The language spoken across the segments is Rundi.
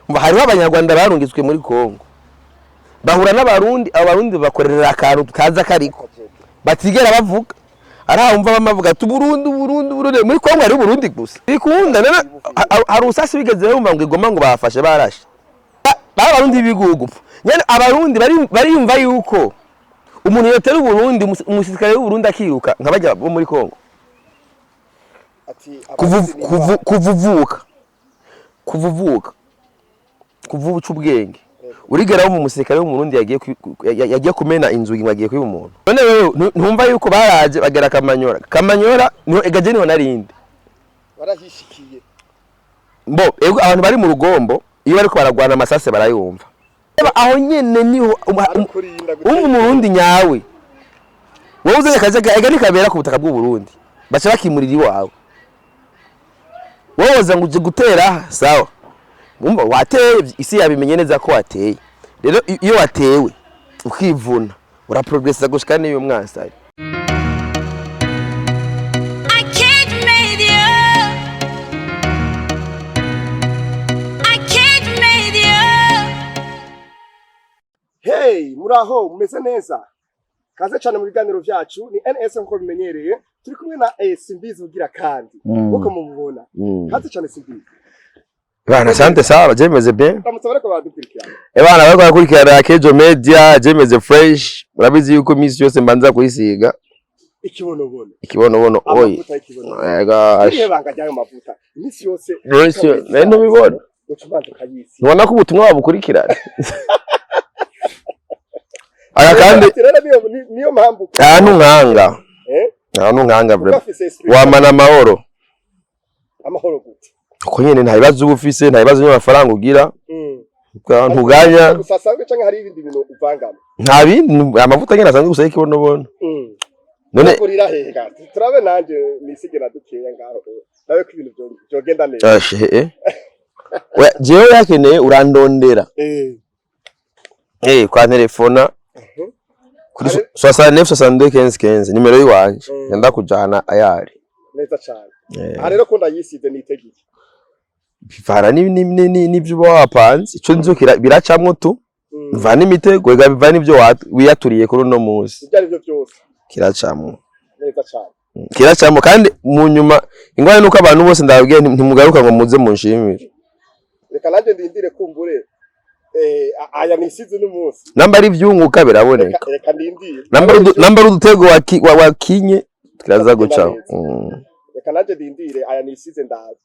Umva, hariho Abanyarwanda barungitswe muri Kongo, bahura n'Abarundi. Abo Barundi bakorera akantu kaza kariko batigera bavuga. Ari wumva bamavuga ati: "Burundi, Burundi, Burundi." Muri Kongo hari Burundi gusa bikunda. None hari usasi bigeze bumva ngo igoma ngo bafashe barashe ba Barundi b'ibigugu nyene? Abarundi bariyumva yuko umuntu yotera Uburundi, umusirikare w'Uburundi akiruka nka bajya bo muri Kongo. Ati abarundi ni Imana. Kuvuvuka kuvuca ubwenge, urigera wo mu musirikare w'Umurundi yagiye yagiye kumena inzugi ngo agiye kwiba umuntu. None wewe ntumva yuko baraje bagera Kamanyora? Kamanyora niho egaje, niho narindi. Barahishikiye. Mbo ego, abantu bari mu rugombo iyo bariko baragwana amasase barayumva. Eba, aho nyene niho ari kurinda. Umva, Umurundi nyawe, wowe uzanye akajaga ega nikabera ku butaka bw'Uburundi, baca bakimurira iwawe. Wowe woza ngo uje gutera, sawa, umva wateye, isi yabimenye neza ko wateye. Rero iyo watewe ukivuna, uraprogressa gushika n'iyo mwansi ari. I can't make you. I can't make you. Hey, muraho, mumeze neza? Kaze cyane mu biganiro byacu, ni NS nkuko bimenyereye. Turi kumwe na Simbizi ugira kandi nkuko mumubona. Kaze cyane, Simbizi. Bana, asante sawa, je meze bien. Ramutse bariko baradukurikirana. Ebana, bariko barakurikirana Kejo Media, je meze fresh. Murabizi yuko iminsi yose mbanza kuyisiga ikibonobono. Ikibonobono oyi. Amavuta y'ikibonobono. Ega. Irihe banga ry'ayo mavuta iminsi yose? Iminsi yose, nayo ntubibona? Uca ubanza ukayisiga. Ntubona ko ubutumwa babukurikirana aya kandi? Ati rero niyo mpamvu. Aha ntunkanga. Eh? Aha ntunkanga. Kuko Vraiment. afise esprit. Wamana amahoro. Amahoro gute? Uko nyene, nta bibazo uba ufise, nta bibazo by'amafaranga ugira. Ntuganya. Gusa asanzwe canke hari ibindi bintu uvangamo? Nta bindi, amavuta nyene asanzwe gusa y'ikibonobono. None Kurira hehe? Turabe nanje nisige na dukeya ngaho, nawe ko ibintu vyogenda neza. Ashe, eh. Oya, jewe yakeneye urandondera. Kwa telefona kuri 69 62 15 15, nimero yiwanje. Yenda kujana ayari. Neza cane. Eh. Aha rero ko ndayisize, nitegeye. Bivana n'ivyo uba wapanze. Ico nzi biracamwo tu. Bivana n'imitego, ega bivana n'ivyo wiyaturiye kuri uno munsi. Ibyo ari byo byose. Kiracamwo. Neza cane. Kiracamwo kandi mu nyuma ingorane nuko abantu bose ndababwiye ntimugaruka ngo muze munshimire. Reka nanjye ndindire kumbure aya nisize n'umunsi. Namba ari ivyunguka biraboneka. Reka ndindire. Namba ari udutego wakinye kiraza gucaho. Reka nanjye ndindire aya nisize, ndazi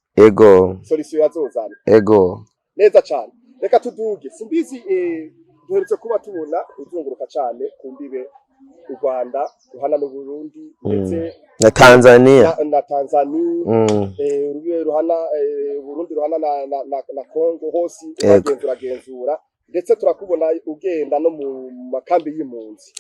solution yazozana. Neza cane. Reka tuduge, Simbizi. Duherutse kuba tubona uzunguruka cane ku mbibe u Rwanda ruhana n'Uburundi ndetse Na Tanzania. na Tanzania. Urubibe ruhana Burundi ruhana na Congo hose. Uragenzura uragenzura, ndetse turakubona ugenda no mu makambi y'impunzi.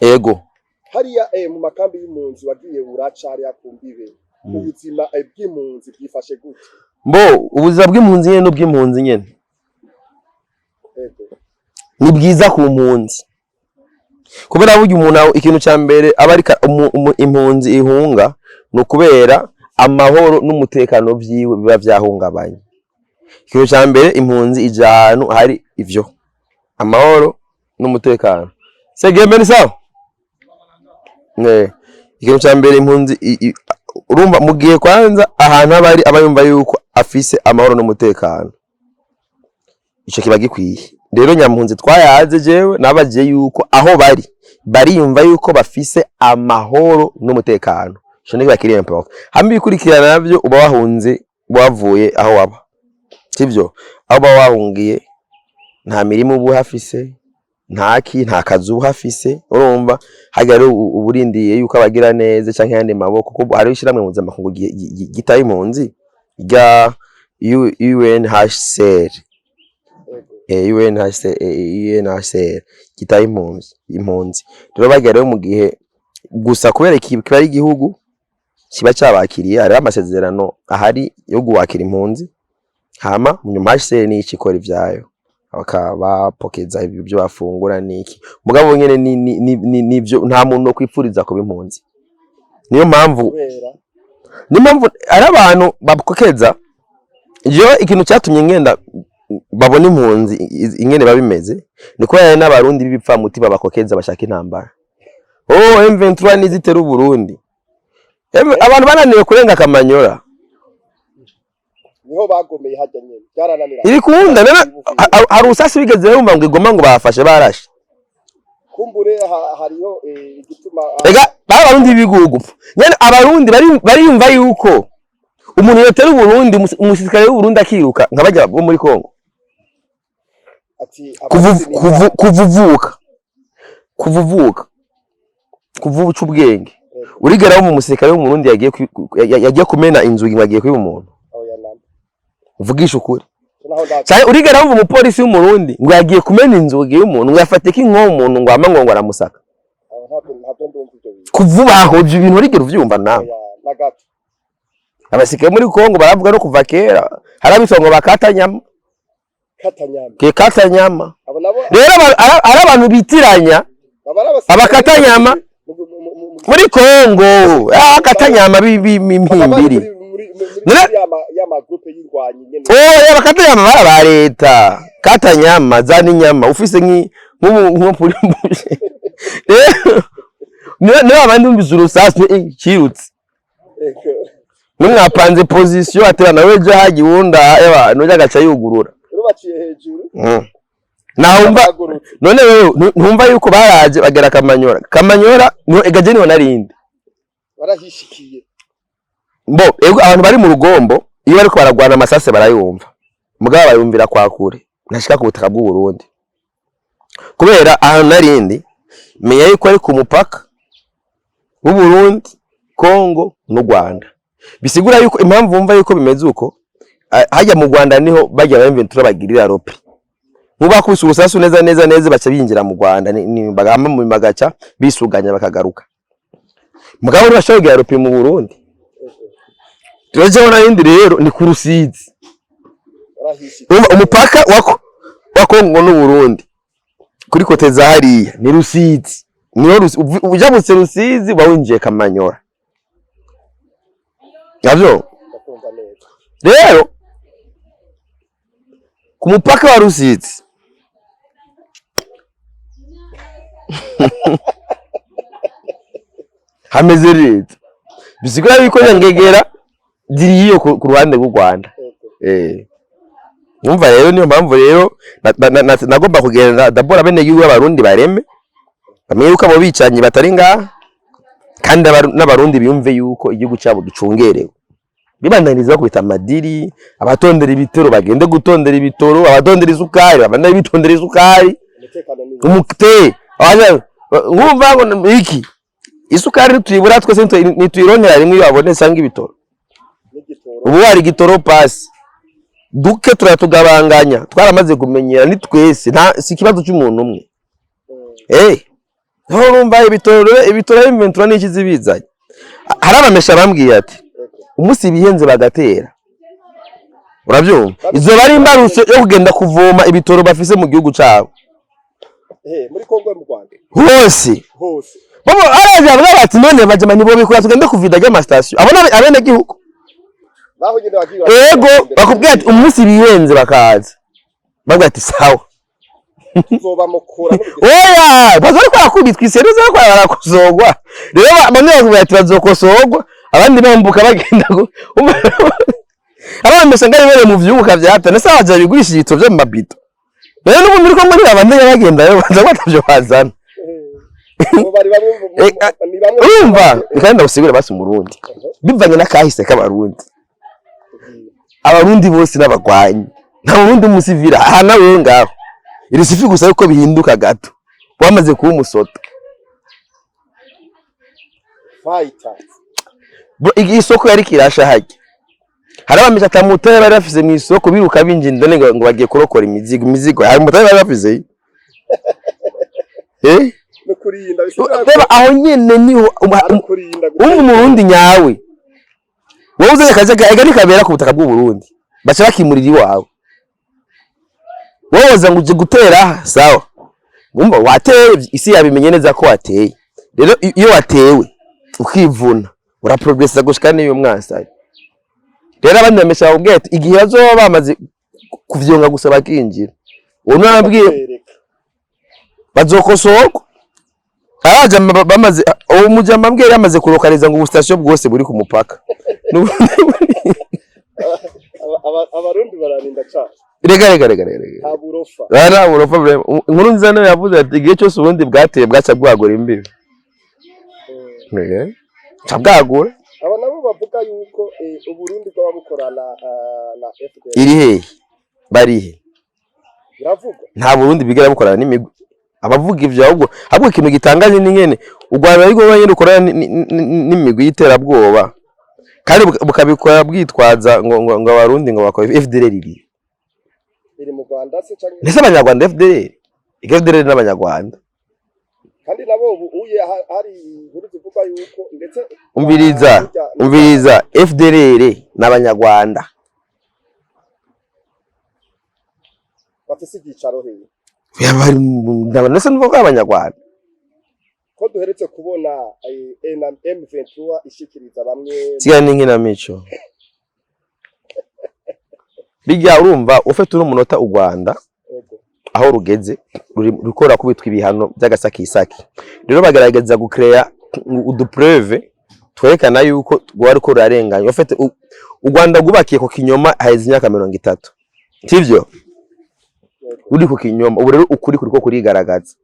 Hariya mu makambi y'impunzi wagiye uraca hariya ku mbibe, ubuzima bw'impunzi bwifashe gute? Mbo ubuzima bw'impunzi nyene n'ubw'impunzi nyene ni bwiza ku mpunzi, kubera burya umuntu ikintu cya mbere aba ari impunzi ihunga ni ukubera amahoro n'umutekano vyiwe biba vyahungabanye. Ikintu cya mbere, impunzi ija ahantu hari ivyo amahoro n'umutekano. Segembe ni sawa. Ikintu cya mbere impunzi urumva mu gihe kwanza ahantu aba ari aba yumva yuko afise amahoro n'umutekano, ico kiba gikwiye. Rero nyampunzi twayaze, jewe nabagiye yuko aho bari bariyumva yuko bafise amahoro n'umutekano, ico nikiba kiri important. Hamwe ibikurikirana navyo, uba wahunze wavuye aho waba, sivyo? Aho uba wahungiye nta mirimo uba uhafise, ntaki, nta kazi uba uhafise. Urumva harya rero uba urindiye yuko abagira neza canke ayandi maboko, kuko hariho ishirahamwe mpuzamakungu ryitaye impunzi rya UNHCR. UNHCR, UNHCR ryitaye impunzi. Rero barya rero mu gihe gusa kubera kiba ari igihugu kiba cabakiriye, hariho amasezerano ahari yo guwakira impunzi. Hama nyuma HCR niyo ica ikora ivyayo, bakabapokeza ibyo bafungura niki. Mugabo nyene nivyo, nta muntu wo kwipfuriza kuba impunzi. Niyo mpamvu Kubera? Niyo mpamvu ari abantu bapokeza. Jewe ikintu cyatumye ngenda Babona impunzi ingene biba bimeze, ni kubera hari n'Abarundi b'ibipfamutima bakokeza, bashaka intambara. Oh, M23 nizitera Uburundi. Abantu bananiwe kurenga Kamanyora. Niho bagomeye hajya nyene, byarananira. Iri kunda none hari usasi bigeze bumva ngo igoma ngo bafashe barashe? Kumbure hariho igituma. Ega baba Abarundi b'ibigugu nyene, Abarundi bariyumva yuko umuntu yotera Uburundi, umusirikare w'Uburundi akiruka nka bajya bo muri Kongo. Ati abarundi ni Kuvuvuka kuva uca ubwenge, urigera wumva umusirikare w'Umurundi yagiye yagiye kumena inzugi ngo agiye kwiba umuntu? Oya namba. Uvugisha ukuri. Naho ndazi. Cyane urigera wumva umupolisi w'Umurundi ngo yagiye kumena inzugi y'umuntu, ngo yafate inkoho umuntu, ngo ama ngo aramusaka? Aho ntabwo ndumva ibyo bintu. Kuvuba aho ibyo bintu urigera uvyumva nawe? Oya, na gato. Abasirikare muri Kongo baravuga no kuva kera, hari abitwa ngo bakata nyama. Katanyama. Ke kata nyama. Abo nabo. Rero ari abantu bitiranya. Baba ari abasirikare. Abakatanyama. Muri Kongo abakatanyama Bakaba bari b'impimbiri. muri ya ma groupe y'indwanyi nyene. Oya, abakatanyama bari aba leta. Katanyama zana inyama ufise nk'ubu nko kuri mbuje rero, niyo abandi bumvise urusasu kirutse. Nimwapanze position, atera nawe ejo hagiye wunda eba nujya agaca yugurura. Rero baciye hejuru. Nahumva Bahagurutse. None wewe ntumva yuko baraje bagera Kamanyora? Kamanyora niho egaje, niho narindi. Barahishikiye. Bo ego, abantu bari mu rugombo iyo bariko baragwana amasase barayumva, mugabo bayumvira kwa kure, ntashika ku butaka bw'u Burundi. Kubera ahantu narindi, menya yuko ari ku mupaka w'u Burundi, Kongo n'u Rwanda. Bisigura yuko impamvu wumva yuko bimeze uko, hajya mu Rwanda niho bajya ba M23 bagirira repli. Nk'ubakubise urusasu neza neza neza, baca binjira mu Rwanda, bagamba mu bagaca bisuganya bakagaruka. Mugabo ntibashobora kugira repli mu Burundi. Turajeho n'ayindi rero ni ku Rusizi. Barahishikiye. Urumva umupaka wa Kongo n'u Burundi kuri côté za hariya ni Rusizi, niho ujabutse Rusizi uba winjiye Kamanyora navyo. Ndakumva neza. Rero ku mupaka wa Rusizi hameze neza, bisigura yuko nyangegera ziri iyo ku ruhande rw'u Rwanda. Numva rero niyo mpamvu rero nagomba kugenda d'abord abene gihugu b'Abarundi bareme bamenye yuko abo bicanyi batari ngaha, kandi n'Abarundi biyumve yuko igihugu cyabo gicungerewe. Bibandaniriza bakubita amadiri, abatondera ibitoro bagende gutondera ibitoro, abatondera isukari babandanye bitondera isukari. Umutekano ni Umute nkumva ngo iki isukari ntituyibura twese, ntituyironkera rimwe iyo babonetse cyangwa ibitoro. N'igitoro. Ubu hari igitoro pasi duke turatugabanganya, twaramaze kumenyera, ni twese, nta si ikibazo cy'umuntu umwe. Naho urumva ibitoro M23 n'iki zibizanye. Hari abamesha bambwiye ati umunsi bihenze bagatera, urabyumva, izo bari imbarutso yo kugenda kuvoma ibitoro bafise mu gihugu cabo. Muri Kongo, mu Rwanda? Hose. Hose. Bobo araje avuga bati none bajama nibo bikora, tugende kuvida ry'amasitasiyo abo abene gihugu. Baho nyene bagiye. Ego, bakubwira ati umunsi bihenze bakaza, bavuga ati sawa. Tuzobamukura. Oya, baza ariko barakubitwa iseri zo kwa barakosorwa. Rero bamwe bakubwira ati bazokosorwa, abandi bambuka bagenda abandi usanga bari mu vyunguka vyata nese baza bigurisha ibitoro vyo mu mabido. Rero n'ubu muri ko muri abandi bagenda rero baza batavyo bazana. Abo bari bamwe ni bamwe. Urumva, kandi ndagusigure basi Umurundi bivanye n'akahise k'Abarundi. Abarundi bose n'abagwanyi, nta Murundi w'umusivira aha nawe ngaho. Iri sifi gusa yuko bihinduka gato wamaze kuba umusoto. Fighter. Bro, isoko yari kirasha hajya hari abamesha atamutare bari bafise mu isoko, biruka binjira indani ngo bagiye kurokora imizigo. Hari umutare bari bafise. No kurinda bisigura Reba aho nyene niho ari kurinda. Umva, Umurundi nyawe wowe uzanye akajagari ega ntikabera ku butaka bw'u Burundi, baca bakimurira iwawe. Wowe woza ngo uje gutera aha, sawa, umva wateye, isi yabimenye neza ko wateye. Rero iyo watewe ukivuna uraprogressa gushika n'iyo mwasaye. Rero abandi bamesha bakubwira ati igihe bazoba bamaze Kuvyonga gusa bakinjira. Uwo nabwiye Bakwereka. Bazokosorwa. Araje bamaze, uwo mujama mbwiye yamaze kurokariza ngo ubustation bwose buri ku mupaka. Abarundi bararinda cane. Rega, rega, rega, rega, rega. Nta burofa. Nta burofa vraiment. Inkuru nziza nayo yavuze ati igihe cyose ubundi bwateye bwaca bwagura imbibi. Ca bwagura. Aba nabo bavuga yuko Uburundi bwaba bukorana na FDL. Iri hehe? Barihe? Biravugwa. Nta Burundi bigera bukorana n'imigwi. Abavuga ivyo, ahubwo ikintu gitangaje ni nyene u Rwanda ariko rwonyene rukorana n'imigwi y'iterabwoba, kandi bukabikora bwitwaza ngo abarundi ngo bakora FDLR iri Iri mu Rwanda se canke? Ndetse abanyarwanda, FDLR, FDLR n'abanyarwanda. Kandi nabo ubu uye hari inkuru zivuga yuko ndetse Umviriza. Umviriza, FDLR n'abanyarwanda. Bafise ibyicaro hehe? Ndetse n'uvuga abanyarwanda. Ko duheretse kubona M23 ishikiriza bamwe? Siga n'inkinamico bijya. Urumva ufite uno munota u Rwanda aho rugeze ruriko rurakubitwa ibihano by'agasakisaki. Rero bagerageza gucréa udupreuves twerekana yuko rwari ruriko rurarenganya. Ufite u Rwanda rwubakiye ku kinyoma haheze imyaka 30, sivyo? Yego. Ruri ku kinyoma. Ubu rero ukuri kuriko kurigaragaza.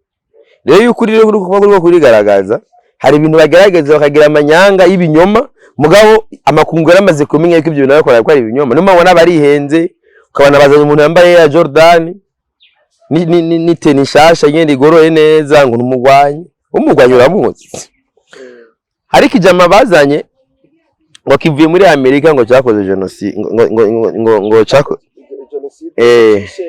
Rero iyo ukuri rero kuriko kurigaragaza, hari ibintu bagerageza bakagira amanyanga y'ibinyoma. Mugabo amakungu yaramaze kumenya yuko ibyo bintu bakora ko ari ibinyoma. Niyo mpamvu ubona barihenze, ukabona bazanye umuntu yambaye ya Jordan ni tenue nshasha nyene igoroye neza, ngo numugwanyi. Umugwanyi uramuzi? Hari ikijama bazanye ngo kivuye muri Amerika, ngo cyakoze genocide, ngo cako Genocide? Eh. Ishe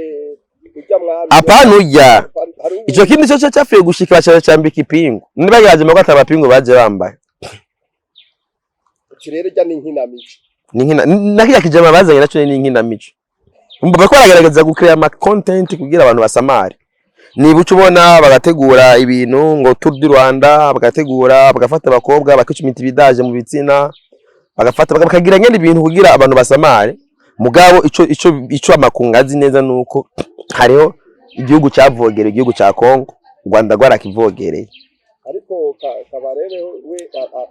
ujya mwami? Apana, urya. Hari Ico kindi cyo cyapfuye gushika baca cyambika ipingu. Nibagerageje ko atabapingu baje bambaye. Kirere rya ni inkinamico. Ni nkina na kirya kijama bazanye naco ni inkinamico. Umva, bariko baragerageza gucréa ama content kugira abantu basamare. Niba uca ubona bagategura ibintu ngo Tour du Rwanda, bagategura bagafata abakobwa bakicumita ibidaje mu bitsina, bagafata bakagira nyene ibintu kugira abantu basamare. Mugabo ico amakungu azi neza nuko hariho igihugu cavogereye igihugu ca Congo. U Rwanda rwarakivogereye. Ariko Kabarebe we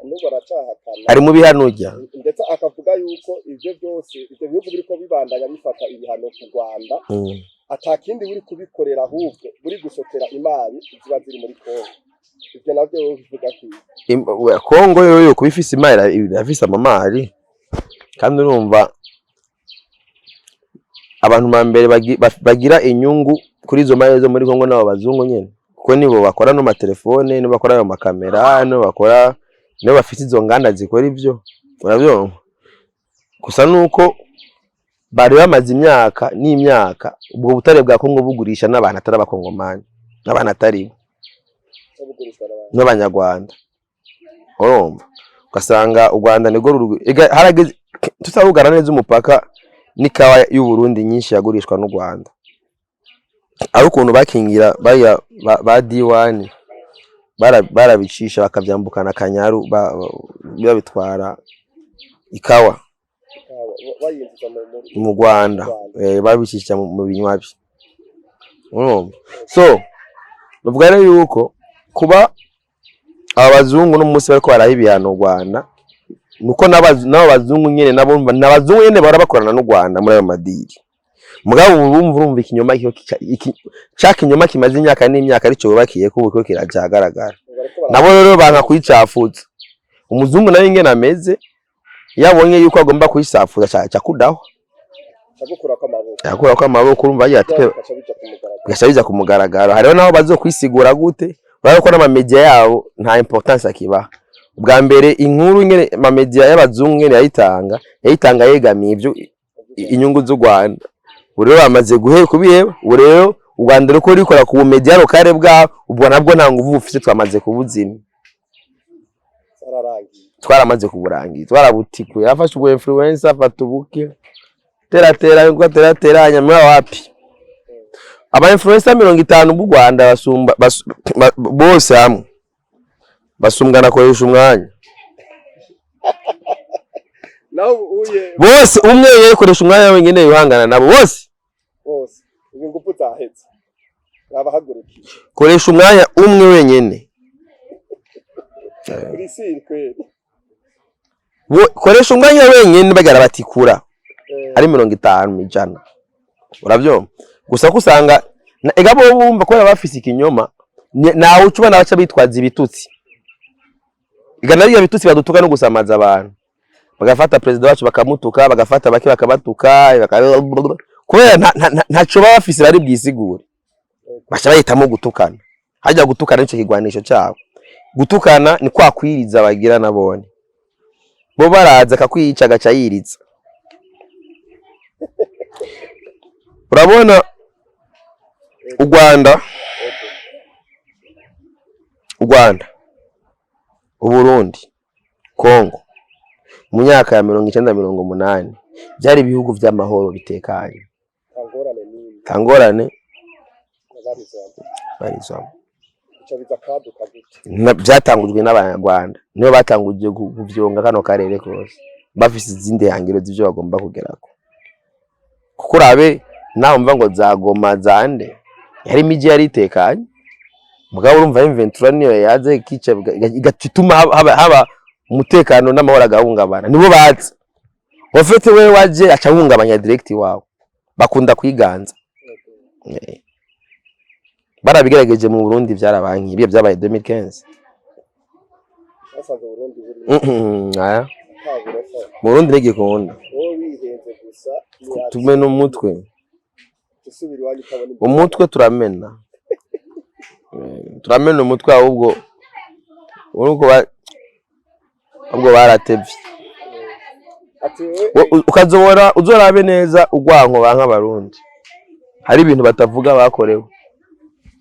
n'ubu aracahakana. Ari mu bihanurya. Ndetse akavuga yuko ivyo byose, ivyo bihugu biriko bibandanya bifata ibihano ku Rwanda, atakindi buri kubikorera, ahubwo buri gusotera imari ziba ziri muri Kongo. Ivyo navyo wowe bivuga kwiye? Kongo yoyo kuba ifise imari, irafise amamari. Kandi urumva abantu ba mbere bagira inyungu kuri izo mari zo muri Kongo n'abo bazungu nyene, kuko nibo bakora no matelefone, nibo bakora ayo makamera, nibo bakora, nibo bafise izo nganda zikora ivyo. Uravyumva? Gusa nuko bari bamaze imyaka n'imyaka ubwo butare bwa Kongo bugurisha n'abantu atari abakongomani, n'abantu atari bo. Bugurishwa n'abantu. N'abanyarwanda. Urumva, ugasanga u Rwanda nirwo ega harageze tutarugana neza umupaka, n'ikawa y'u Burundi nyinshi yagurishwa n'u Rwanda. Ari ukuntu bakingira baya ba D1 barabicisha bakavyambukana Akanyaru, babitwara ikawa. Ikawa, bayinjiza mu Rwanda. Rwanda. Babicisha mu binywabi. Urumva, so bavuga rero yuko kuba aba bazungu no munsi bariko baraha ibihano u Rwanda, nuko n'abo bazungu nyene nabo n'abazungu nyene bahora bakorana n'u Rwanda muri ayo madeal. Mugabo ubu bumva, urumva, ikinyoma ca kinyoma kimaze imyaka n'imyaka arico bubakiye ko ubu kiriko kiraja ahagaragara. Bariko Nabo rero banka kuyicafuza. Umuzungu nawe ingene ameze, iyo abonye yuko agomba kuyisafuza, ca kudaho. Gukurako amaboko. Yakurako amaboko. Urumva agira ati Bigaca bija ku mugaragaro. Bigaca biza ku mugaragaro. Hariho naho bazokwisigura gute? Urabona ko n'amamedia yabo nta importance akibaha. Ubwa mbere inkuru nyene amamedia y'abazungu nyene yayitanga yegamiye ivyo inyungu z'u Rwanda. Ubu rero bamaze guhe kubiheba. Ubu rero u Rwanda ruriko rukora ku bumedia locale bwabo, ubwo nabwo nta nguvu bufise, twamaze kubuzimya. Zararangiye. Twaramaze kuburangiza, twarabutikuye. Afashe ubwo influencer, afata ubuke, tera tera ngo tera tera nyamara wapi. Aba influencer 50 b'u Rwanda basumba bose hamwe basumbwa na koresha umwanya. Naho ubu uye Bose umwe yekoresha umwanya wenyine yuhangana nabo bose. Bose ubu ingufu zaheze, nabahagurukiye. Koresha umwanya umwe wenyene. Uri siri kweli. Koresha umwanya wenyene bagara batikura ari 50 mw'ijana, uravyumva? Gusa ko usanga ega bo bumva kubera bafise ikinyoma, nawe uca ubona baca bitwaza ibitutsi. Ega nariya bitutsi badutuka no gusamaza abantu, bagafata perezida wacu bakamutuka, bagafata bake bakabatuka, kubera ntaco baba bafise bari bwisigure, baca bahitamo gutukana. Harya gutukana nico kigwanisho cabo. Gutukana ni kwa kwiriza bagira nabone bo baraza akakwica agaca yiriza. Urabona u Rwanda, u Rwanda, Uburundi, Kongo mu myaka ya 90, 80 byari ibihugu vy'amahoro bitekanye. Nta ngorane n'imwe. Nta ngorane. Barizamo. Barizamo. Bica biza kaduka gute? Vyatangujwe n'Abanyarwanda, nibo batanguje kuvyonga kano karere kose, bafise izindi hangiro z'ivyo bagomba kugerako. Kuko urabe naho mva ngo za Goma zande yari imiji yari itekanye, mugabo urumva M23 niyo yaza ikica, igatuma haba umutekano n'amahoro agahungabana. Nibo baza wafete wewe waje aca ahungabanya direct iwawe, bakunda kwiganza. Barabigerageje mu Burundi, vyarabankiye, ibyo vyabaye 2015. Basanze Burundi buri Aya. Ata burofa. Mu Burundi ntigikunda. Wowe wihenze gusa. Tumena umutwe. Usubira iwanyu ukabona Umutwe turamena. Turamena umutwe ahubwo urumva ahubwo baratevye. Ati wewe Ukazobora uzorabe neza urwanko banka Abarundi, hari ibintu batavuga bakorewe.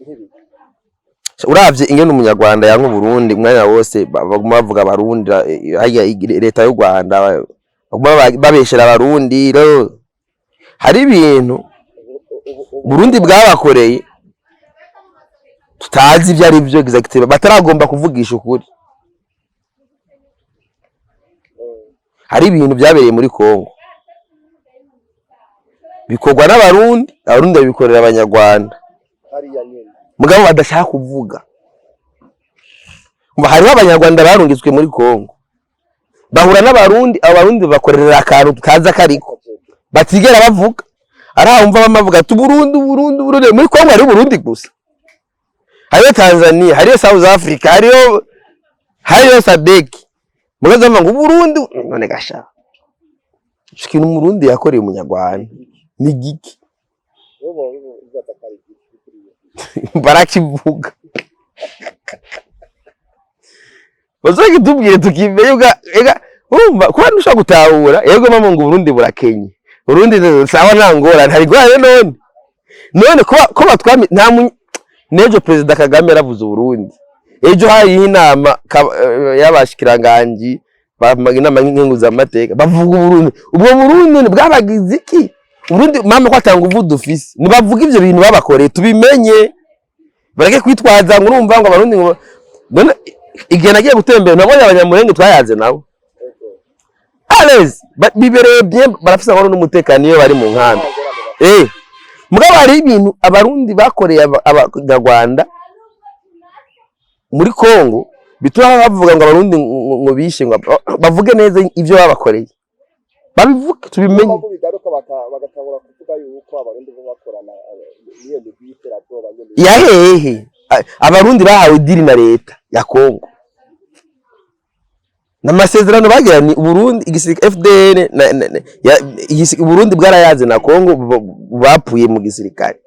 Nk'ibi? Uravye ingene Umunyarwanda yanka Uburundi umwanya wose, baguma bavuga Abarundi, harya leta y'u Rwanda baguma babeshera Abarundi. Rero hari ibintu ubu Burundi bwabakoreye tutazi ibyo ari byo exactement, bataragomba kuvugisha ukuri. Hari ibintu byabereye muri Kongo bikorwa n'Abarundi, Abarundi babikorera Abanyarwanda. Hariya nyene. Mugabo badashaka kuvuga. Umva, hariho Abanyarwanda barungitswe muri Kongo bahura n'Abarundi, Abarundi bakorera akantu tutazi akariko, batigera bavuga. Arahumva bamavuga ati Burundi, Burundi, Burundi. Muri Kongo hariho Burundi gusa, hariho Tanzania, hariho South Africa, hariho SADC, mugaze bavuga ngo Burundi. None gasha ico kintu Umurundi yakoreye Umunyarwanda ni giki? Wowe bibaza ko ari igiki kuriya? Barakivuga, bazokitubwire tukimenya. Ega urumva kuba ntushobora gutahura. Yego mama, ngo Burundi burakenye, Burundi sawa, nta ngorane, hari ingorane. None ko batwami nta n'ejo Perezida Kagame yaravuze Uburundi, ejo hariho inama y'abashikiranganji, bamaga inama nkenguzamateka, bavuga Uburundi. Ubwo Burundi none bwabagize iki? Uburundi mama ko atanga nguvu dufise, nibavuga ivyo bintu babakoreye tubimenye, bareke kwitwaza ngo urumva ngo Abarundi ngo. None igihe nagiye gutembera nabonye Abanyamurenge twayaze nabo allez bibereye bien, barafise amahoro n'umutekano iyo bari mu nkambi. Mugabo hari ibintu Abarundi bakoreye Abanyarwanda muri Kongo bituma bavuga ngo Abarundi ngo bishe, ngo bavuge neza ivyo babakoreye, babivuge tubimenye. Mpamvu bigaruka bagatangura kuvuga yuko Abarundi bo bakorana n'iyo migwi y'iterabwoba nyene. Yahehe? Abarundi bahawe deal na leta ya Kongo n'amasezerano bagiranye Uburundi, igisirikare FDN Uburundi bwarayaze na Kongo, bapfuye mu gisirikare.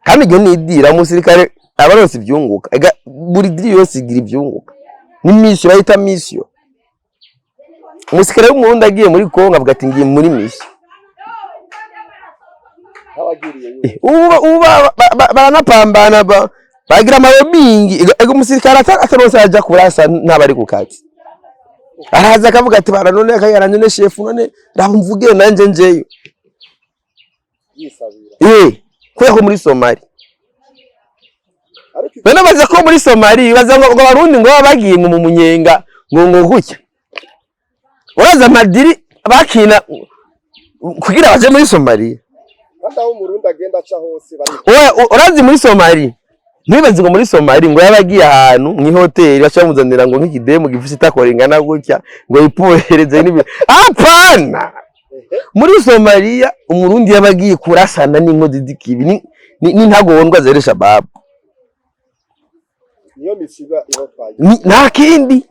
Kandi iryo ni i deal, umusirikare aba aronse ivyunguka. Ega buri deal yose igira ivyunguka, ni mission bayita mission. Umusirikare w'Umurundi agiye muri Kongo avuga ati ngiye muri mission. Nk'abagiriye yuko Ubu baranapambana, bagira amarobingi. Ega umusirikare ataronse aja kurasa ntabari ku kazi, araza akavuga ati bara none akayara none shefu none raba mvuge nanje njeyo. Yisabira. Kubera ko muri Somali Ariko none baza ko muri Somali baza ngo Abarundi ngo baba bagiye ngo mu munyenga ngo gutya, uraza ama deal bakina kugira baje muri Somalia. Kandi aho Umurundi agenda aca hose bari. Oya, urazi muri Somali, ntibaze ngo muri Somali ngo yaba agiye ahantu mw'ihoteli baca bamuzanira ngo nk'ikidemu gifise itako ringana gutya ngo yipohereze n'ibintu. Hapana! Muri Somaliya Umurundi yaba agiye kurasana n'inkozi z'ikibi n'intagondwa zeresha babu. Niyo misiba ibatwaye. Nta kindi.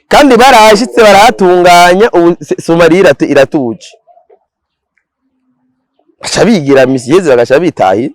Kandi barahashitse, barahatunganya. Ubu Somaliya iratuje, baca bigira misi yeze, bagaca bitahira.